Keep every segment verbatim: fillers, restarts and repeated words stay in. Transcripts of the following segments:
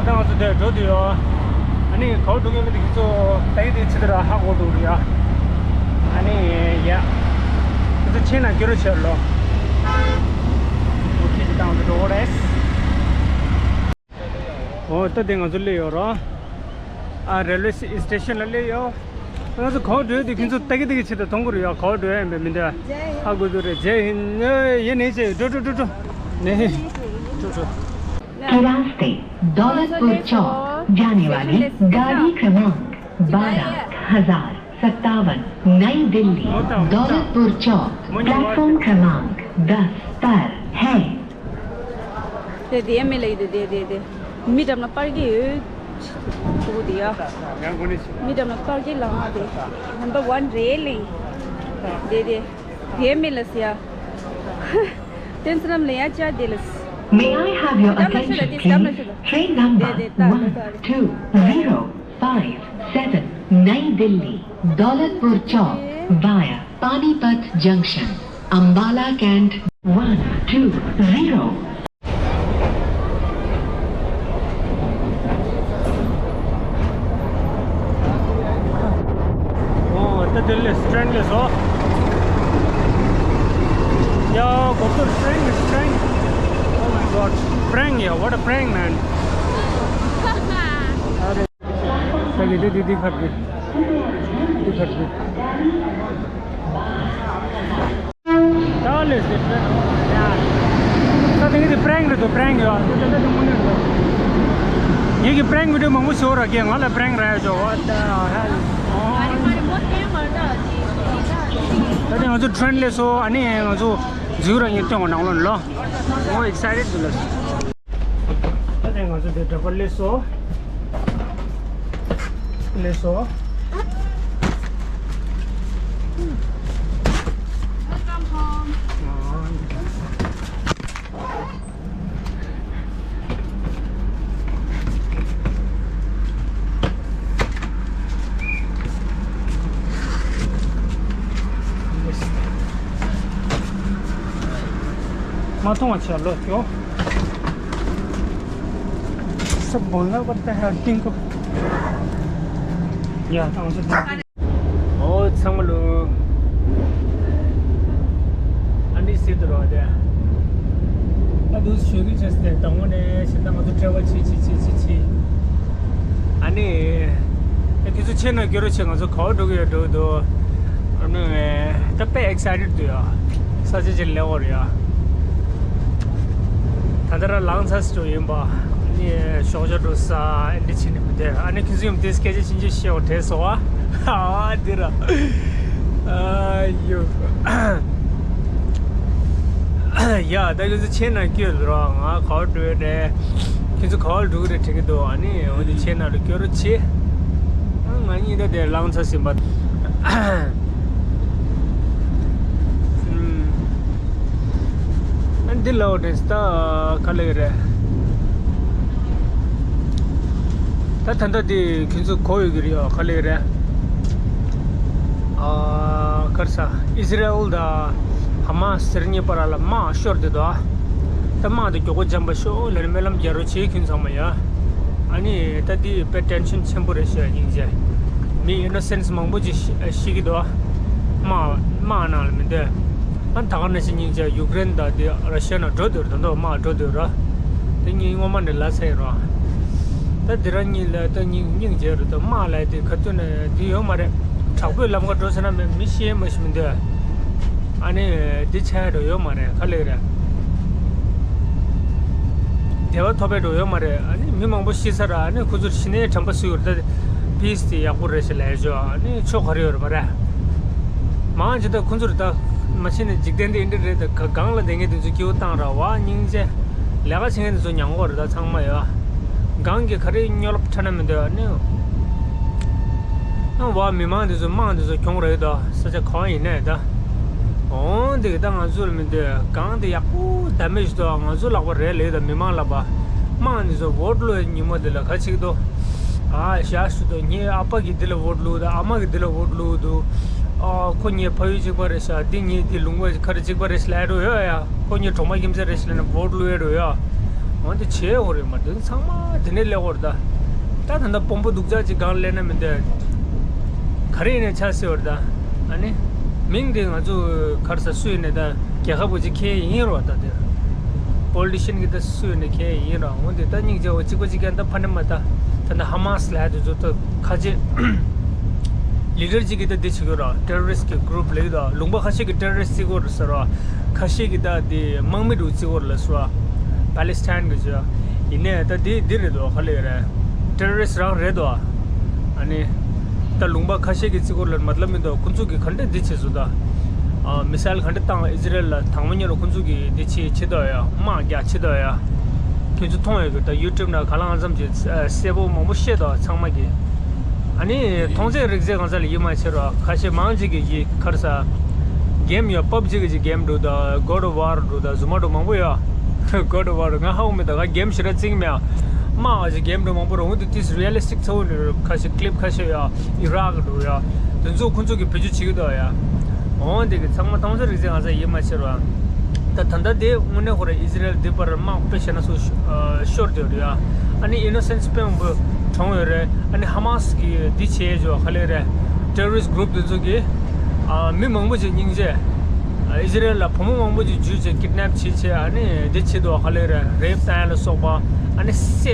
ད་ང་ཚོ་དེར་འགྲོ་དུས་ཡོད། ཨ་ནི་ག་པར་འགྲོ་མཁན་མི་དེ་ཁྱེད་ཚོ་ད་ཡི་དེ་ཆེད་དུ་ར་ཧ་གོ་འདུག་ཡ། ཨ་ནི་ཡ། ཁྱེད་ཚོ་ཆེད་ན་སྐྱོ་རོ་ཆེར་ལོ། འོ་ཁྱེད་ཀྱི་ཏང་དུ་འགྲོ་རེད། འོ་ད་དེ་ང་ཚོ་སླེབས་ཡོད་ར། ཨ་རེལ་ཝེ་སི་ཊེ་ཤན་ལ་སླེབས་ཡོད། ང་ཚོ་ག་པར་འགྲོ་ཡོད་དེ་ཁྱེད་ཚོ་ད་གི་ད་གི་ཆེད་དུ་མཐོང་གི་རེད་ཡ། ག་པར་འགྲོ་ཡ་ཡིན་པའི་མི་འདུག་ཧ་གོ་འདུག་རེད། ཇེ་ཧིན། ཡེ་ནས་ཇེ་འགྲོ་འགྲོ་འགྲོ་འགྲོ། ནས་འགྲོ་འགྲོ། के रास्ते दौलतपुर चौक जाने वाली गाड़ी क्रमांक बारह हजार सत्तावन, नई दिल्ली, दौलतपुर चौक, प्लेटफॉर्म क्रमांक दस पर है। དེ་དེ་མི་ལ་ཡི་དེ་དེ་དེ་དེ། མི་འགྲམ་ལ་པར་གི་ཡོད། ཆུ་དེ་ཡ། མི་འགྲམ་ལ་པར་གི་ལ་ང་དེ། ནམ་བར་ཝན་རེད་ལེ། དེ་དེ། དེ་མི་ལ་སི་ཡ། ཏན་སི་རམ་ལ་ཡ་ཅ་དེ་ལ་སི། May I have your attention, please? Train number one two zero five seven, Nayi Delhi, Daulatpur Chowk, via Panipat Junction, Ambala Cantt, one two zero. Oh, the Delhi train is off. Yeah, go to train, train. Oh my God, prank, yeah, what a prank, man. ད་གི་དེ་དེ་དེ་ཁར་གི་དེ་ཁར་གི་ད་ལས་ཟེར་ད་དེ་གི་དེ་པྲེང་རེད་དོ། པྲེང་ཡོད། ངེད་ཀྱི་པྲེང་བི་ཌི་ཡོ་མང་པོ་ཤོར་ར་གི་ང་ལ་པྲེང་ར་ཡོད། What the hell? ད་དེ་ང་ཚོ་ཊྲེན་ལས་སོ། ཨ་ནི་ང་ཚོ་ཛིའུ་ར་ཉིད་སྟོན་གོ་ནང་ལོན་ལོ། ངོ་ཨེག་སའི་ཊེཌ་འདུག་ལ། ད་ནས་ང་ཚོ་འདི་འགྲམ་པ་སླེབས་སོང་། སླེབས་སོང་། Welcome home. མ་མཐོང་བ་བྱས་ལོ་སྐྱོ། सब बोलना पड़ता है हर किसी को। या, तो मुझे ཨོ་ཚང་མ་ལོ། ཨ་ནི་སི་ཏུ་རོ་དེ། ཨ་དུ་ཞོགས་ཀྱི་ཆས་དེ་དང་པོ་ནས་ཤི་ད་ང་ཚོ་ཊྲེ་ཝལ་བྱེད་བྱེད་བྱེད་བྱེད་བྱེད། ཨ་ནི། ཨ་དུས་ཚོད་ཆེ་ན་སྐྱོ་རོ་ཆེ། ང་ཚོ་ག་པར་འགྲོ་གི་ཡོད་འགྲོ་གི་འདུག་ཨ་ནི། ད་དཔེ་ཨེག་སའི་ཊེཌ་འདུག་ཡ། ས་ཆ་ཅིག་སླེབས་ཡོད་རེད་ཡ། ད་ལྟ་ར་ལངས་ཚར་སྲིད་འགྲོ་ཡིན་པ། ཨ་ནི་ཞོགས་ཇ་འགྲོ་ས་ཨེ་འདྲ་བྱེད་ནི་མི་འདུག་ཨ་ནི་ཁྱེད་ཚོ་ཡོང་དུས་སྐད་ཆ་ཕྱིན་ཆད་བཤད་འོ་དྲན་སོང་ཨ། ཨ་འདི་ར། ཨ་ཡོ། ཡ་ད་ཁྱེད་ཚོ་ཆེ་ན་སྐྱོ་རོ། ང་ག་པར་འགྲོ་རེད། ཁྱེད་ཚོ་ག་པར་འགྲོ་གི་རེད་དྲན་གི་འདུག་ཨ་ནི་འོ་དེ་ཆེ་ན་རུ་སྐྱོ་རོ་ཆེ། ང་གཉིས་ད་དེ་ལངས་ཚར་ཟིན་པ། ཨ་འདི་ལའོ་དྲན་སྟ་ག་ལེ་རེད། ད་ད་ལྟ་དེ་ཁྱེད་ཚོ་གོ་ཡོད་ཀྱི་རེད་ཡ། ག་ལེ་རེད། ཨ་གར་ས་ཨི་སི་རེལ་དང་ཧ་མ་སི་ཟེར་གཉིས་བར་ལ་དམག་ཤོར་བསྡད་འདུག་ད་དམག་དེ་མགྱོགས་པོ་འཇམ་པ་ཤོག་ལབ་ནས་སྨོན་ལམ་རྒྱག་རོགས་བྱེད་ཁྱེད་ཚང་མ་ཡ། ཨ་ནི་ད་འདི་དཔེ་ཊེན་ཤན་ཆེན་པོ་རེད་ཤག་སྙིང་རྗེ། མི་ཨི་ནོ་སེན་སི་མང་པོ་ཅིག་ཤི་ཤི་གི་འདུག་དམག་དམག་ནང་ལ་མི་འདུག་ཨ་ད་ག་ནང་བཞིན་སྙིང་རྗེ་ཡུཀ་རེན་དང་འདི་ར་ཤི་ཡ་ནང་འགྲོ་འདུག་ད་དུང་དམག་འགྲོ་འདུག་ར། དེ་གཉིས་སྔོན་མ་ནས་ལབ་ཚར་ཡོད་ར། ད་འདི་ར་གཉིས་ལ་ད་སྙིང་སྙིང་རྗེ་རེད། ད་དམག་ལ་དེ་ག་དུས་ནས་འདི་ཡོད་མ་རེད། དྲག་པོའི་ལམ་ཁ་འགྲོ་ཟེར་ན་མི་མི་ཤེས་མ་ཤེས་མི་འདུག་ཨ་ནི་འདི་ཆགས་འགྲོ་ཡོད་མ་རེད། ག་ལེ་རེད། བདེ་བ་ཐོབ་པའི་འགྲོ་ཡོད་མ་རེད། ཨ་ནི་མི་མང་པོ་ཤི་ཚར། ཨ་ནི་ཁོ་ཚོར་ཤི་ནའི་དྲན་པ་གསོས་ཡོད་རེད། ད་པིས་དེ་ཡག་པོ་རེད་ཞེས་ལབ་ཡོད། ཨ་ནི་ཕྱོགས་ག་རེ་ཡོད་རེད་མ་རེད། མང་ཆེ་ད་ཁོ་ཚོར་ད་མ་ཤི་ནས་འཇིག་རྟེན་འདི་འདྲ་རེད། ད་ག་གང་ལ་བསྡད་མཁན་དེ་ཚོ་སྐྱིད་པོ་བཏང་ར་བ་སྙིང་རྗེ། ལས་ཀ་བྱེད་མཁན་དེ་ཚོ་མྱང་གོ་རེད། ད་ཚང་མ་ཡོད། གང་གི་ག་རེ་སྨྱོ་ལབ་ཁྲ་ན་མི་འདུག་ཨ་ནི། ཨ་བ་མི་མང་འདི་ཚོ་དམག་འདི་ཚོ་གྱོང་རེད་དོ། ས་ཆ་གང་ཡིན་ནའི་ད། འོང་འདི་གི་ད་ང་ཚོར་མི་འདོད། གང་འདི་ཡག་པོ་ད་མེད་ཞུ་དོ། ང་ཚོ་ལག་པ་རེད་ལེ་ད་མི་མང་ལག་པ། དམག་འདི་ཚོ་ཝོ་ཊི་བླུགས་ཉིན་མོ་འདི་ལ་ཁ་ཆིག་དོ། ཨ་ཞག་ཞུ་དོ། ངའི་ཨ་ཕ་གི་འདི་ལ་ཝོ་ཊི་བླུགས་དོ། ཨ་མ་གི་འདི་ལ་ཝོ་ཊི་བླུགས་དོ། ཨ་ཁོ་ངའི་ཕ་ཡུལ་གཅིག་པ་རེད་ཤག་འདི་ངའི་འདི་ལུང་པ་ཁ་རི་གཅིག་པ་རེད་ཤག་ལབ་འགྲོ་ཡོད་ཡ། ཁོ་ངའི་གྲོགས་མོ་ཁྱིམ་མཚེས་རེད་ཤག་ལབ་ན་ཝོ་ཊི་བླུགས་ཡོད་འགྲོ་ཡ། འོན་ཏེ་བྱས་ཡོད་རེད་མ་གཏོགས་ཚང་མ་དེ་ནས་སླེབས་ཡོད་རེད་ད། ད་ད་ལྟ་དཔོན་པོ་སྡུག་ཅག་ཅིག་སྒང་སླེབས་ན་མི་འདོད། ག་རེ་ཡིན་ནའི་ཆ་སྲིད་ཡོད་རེད་ད། ཨ་ནི། མིང་དེ་ང་ཚོ་ག་རེ་ཟ་སུ་ཡིན་ནའི་ད་རྒྱལ་ཁབ་ཀྱི་ཅིག་ཁྱེད་ཡིན་རོགས་ད་དེ། པོ་ལི་ཊི་ཤན་གྱི་ད་སུ་ཡིན་ནའི་ཁྱེད་ཡིན་རོགས་འོན་ཏེ་ད་སྙིང་རྗེ་བ་གཅིག་པ་གཅིག་རྐྱང་ད་ཕ་ནས་མ་ད། ད་ད་ཧ་མ་སི་ལབ་དེ་ཚོ་ད་ཁ་ཆེ། ལི་ཌར་གཅིག་གིས་ད་འདི་བྱེད་ཀྱི་ར། ཊེ་རོ་རི་སི་ཊི་གི་གུ་རུབ་ལབ་ཀྱི་འདུག་ལུང་པ་ཁ་ཤས་ཀྱིས་ཊེ་རོ་རི་སི་ཊི་བརྩི་གི་ཡོད་རེད་ཟེར་ར། ཁ་ཤས་ཀྱིས་ད་དེ་དམག་མི་འདྲ་བོ་བརྩི་གི་ཡོད་རེད་ལབ་སོང་ར། པ་ལི་སི་ཐན་གྱི་བྱས། ཡིན་ནའི་ད་དེ་འདི་རེད་འདུག་ག་ལབ་ཀྱི་རེད། ཊེ་རོ་རི་སི་ཊི་རང་རེད་འདུག་ཨ་ནི། ད་ལུང་པ་ཁ་ཤས་ཀྱིས་བརྩི་གི་ཡོད་རེད་ལབ་མ་ལབ་མི་འདུག་ཁོ་ཚོ་གིས་ག་འདྲ་འདི་བྱས་སོང་ད། ཨ། མི་སེལ་ག་འདྲ་བཏང་ཨི་ཟི་རལ་ལ་དང་པོ་ཉིད་ལ་ཁོ་ཚོ་གིས་འདི་བྱས་བྱས་འདུག་ཡ། དམག་རྒྱག་བྱས་འདུག་ཡ། ཁྱོད་ཚོ་མཐོང་ཡོད་གི་ད་ཡུ་ཊུབ་ནང་ག་ལ་ང་ཙམ་གྱི་གསལ་པོ་མང་པོ་བཤད་འདུག་ཚང་མ་གིས། ཨ་ནི་མཐོང་ཚད་རིག་ཚད་གང་ས་ལ་ཡིད་མ་ཆེས་རོགས། ཁ་ཤས་མང་ཆེ་གིས་ཡིད་ག་རེ་ཟ། གེམ་ཡོད། པབ་ཇི་གི་ཅིག་གེམ་འདྲ་བོ་དང་གོཌ་ཝར་འདྲ་བོ་དང་གཟུ་མ་འདྲ་བོ་མང་པོ་ཡོད། གོཌ་ཝར་ང་ཧ་གོ་མེད་ད། ང་གེམ་ཞེ་དྲག་རྩེ་གི་མེད། དམག་གི་ཅིག་གེམ་འདྲ་བོ་མང་པོ་རེད། འོན་ཏེ་དེ་རི་ཡ་ལི་སི་ཊིག་ཚ་བོ་འདྲ་བོ་ཁ་ཤས་ཀླིབ་ཁ་ཤས་ཡོད། ཨི་རག་འདྲ་བོ་ཡོད། དེ་ཚོ་ཁོ་ཚོ་གིས་བེད་སྤྱོད་བྱེད་ཀྱི་འདུག་ཡ། འོན་ཏེ་གི་ཚང་མ་མཐོང་ཚད་རིག་ཚད་གང་ས་ཡིད་མ་ཆེས་རོགས། ད་ད་ལྟ་དེ་དངོས་གནས་ཁོ་རང་ཨི་ཟི་རལ་འདི་བར་དམག་དཔེ་བཤད་ན་སུ་ཤོར་བསྡད་ཡོད་རེད་ཡ། ཨ་ནི་ཨི་ནོ་སེན་ཊི་དཔེ་མང་པོ་གྲོངས་ཡོད་རེད། ཨ་ནི་ཧ་མ་སི་གིས་འདི་བྱས་ཡོད་ག་ལབ་ཀྱི་རེད། ཊེ་རོ་རི་སི་ཊི་གུ་རུབ་དེ་ཚོ་གིས། ཨ། མི་མང་པོ་ཅིག་སྙིང་རྗེ། ཨ། ཨི་ཟི་རལ་ལ་བུ་མོ་མང་པོ་ཅིག་འཇུས་བྱས་ཀིཌ་ནེབ་བྱས་བྱས་ཨ་ནི་འདི་བྱས་འདུག་ག་ལབ་ཀྱི་རེད། རེབ་བཏང་ཡ་ལ་སོགས་པ། ཨ་ནི་བསད་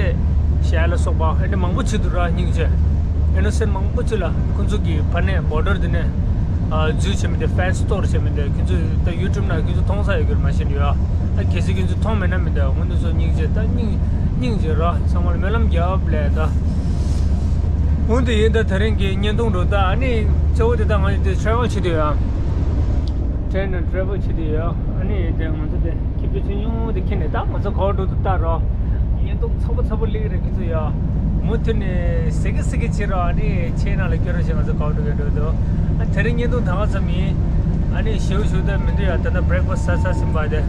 བཞག་ཡ་ལ་སོགས་པ་ཨ་ནི་མང་པོ་བྱས་འདུག་ར། སྙིང་རྗེ། ཨི་ནོ་སེན་ཊི་མང་པོ་ཅིག་ལ་ཁོ་ཚོ་གིས་ཕར་ནས་བོར་ཌར་འདི་ནས། ཨ། འཛུལ་བྱས་མི་འདུག་ཕེན་སི་གཏོར་བྱས་མི་འདུག་ཁྱོད་ཚོས་ད་ཡུ་ཊུབ་ནང་ཁྱོད་ཚོས་མཐོང་ས་ཡོད་ཀྱི་རེད་མ་ཤེས་ནི་ཡ། ཨ། གལ་སྲིད་ཁྱོད་ཚོས་མཐོང་མེད་ན་མི་འདུག་འོན་ཏེ་ཚོ་སྙིང་རྗེ་ད་སྙིང་སྙིང་རྗེ་ར། ཚང་མ་ལ་སྨོན་ལམ་རྒྱབ་ལས་ད། འོན་ཏེ་ཡིན་ད་དེ་རིང་གི་བརྙན་ཐུང་འགྲོ་ད། ཨ་ནི་གཙོ་བོ་དེ་ད་ང་ཚོ་དེ་ཊེ་རེ་ཝལ་བྱེད་དུས་ཡ། ཊེན་ནང་ཊེ་རེ་ཝལ་བྱེད་དུས་ཡ། ཨ་ནི་དེ་ང་ཚོ་དེ་ཁྱིམ་ཚང་ཆུང་ཆུང་དེ་ཁྱེར་ནས་ད་ང་ཚོ་ག་པར་འགྲོ་འདུག་ལྟ་རོགས། བརྙན་ཐུང་ཚ་པོ་ཚ་པོ་སླེབས་ཀྱི་རེད། ཁྱེད་ཚོ་ཡ། མུ་མཐུད་ནས་གཟིགས་གི་གཟིགས་གི་བྱེད་རོགས། ཨ་ནི་ཆེ་ནང་ལ་སྐྱོར་རོགས་བྱེད། ང་ཚོ་ག་པར་འགྲོ་གི་འགྲོ་འདུག་ཨ། དེ་རིང་བརྙན་ཐུང་ད་ག་ཙམ་ཡིན། ཨ་ནི་ཞེའུ་ཞེའུ་ད་མི་འདུག་ཡ། ད་ལྟ་བྷི་རེག་ཕ་སི་ཊི་ཟ་ཚར་ཟིན་པ་དེ།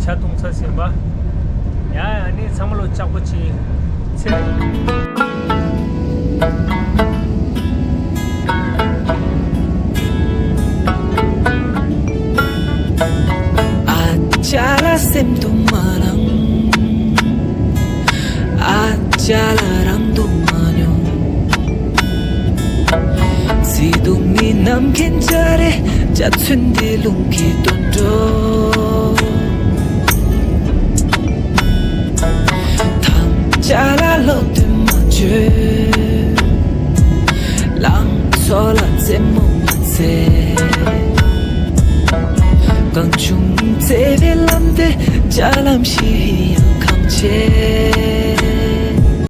ཇ་འཐུང་ཚར་ཟིན་པ། ཡ་ཡ། ཨ་ནི་ཚང་མ་ལོ་ལྕགས་པོ་བྱེད། ཚེ། ཨ་ཅག་ལ་སེམས་དུ་མ་རང་། ཨ་ཅག་ལ་རང་དུ་མ་མྱོང་། སྲིད་དུ་མི་རྣམས་མཁྱེན་ཆ་རེ། འཇའ་ཚོན་འདི་རླུང་གིས་འདོན་འགྲོ། ཐམས་ཅད་ལ་བློ་གཏད་མ་བཅོལ། ལང་ཚོ་ལ་རྩེད་མོ་མ་རྩེ། གང་བྱུང་བརྩེ་བའི་ལམ་དེ། འཇའ་ལམ་བཞིན་ཡང་ཁམས་ཆེ།